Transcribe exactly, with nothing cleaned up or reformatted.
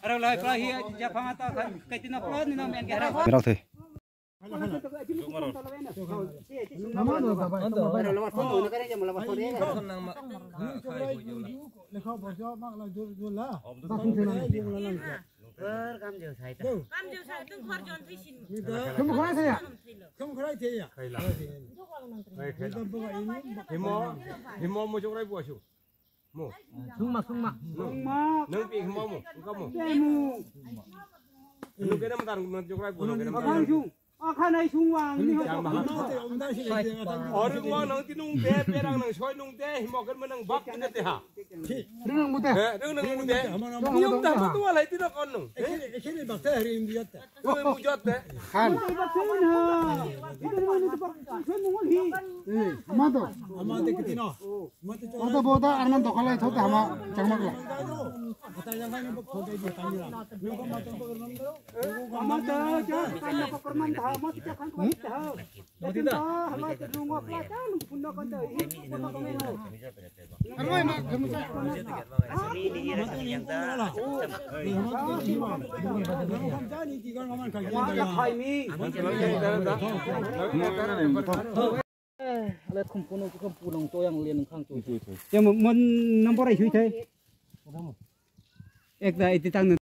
Aro lai pra hi ja phang ta khai kai tin na pro ni na men ke hara. Mira thei. Himo, himo mo jograi buasu. Mo. Sungma, sungma. Nung pi himo mo, engka mo. Nung kena mo tar nung jograi buasu kena mo. Akhanai sungwang ni ho. Ori mo nang ti nung de, perang nang soi nung de, himo ken mo nang bak ti de ha. Ring nang mute. Eh, ring nang mute. Niyom ta mo tuwa lai ti na kon nung. Ekhe, ekhe ni bakta hari India ta. Nung mu jot de. Han. Ama to. Ama to kita no. Ama to. Oda boda arman dokalai thot hama changmak la. Ale khum puno khum puno to yang lian khang tu. Yang mon number ai hui thai. Ekta iti tang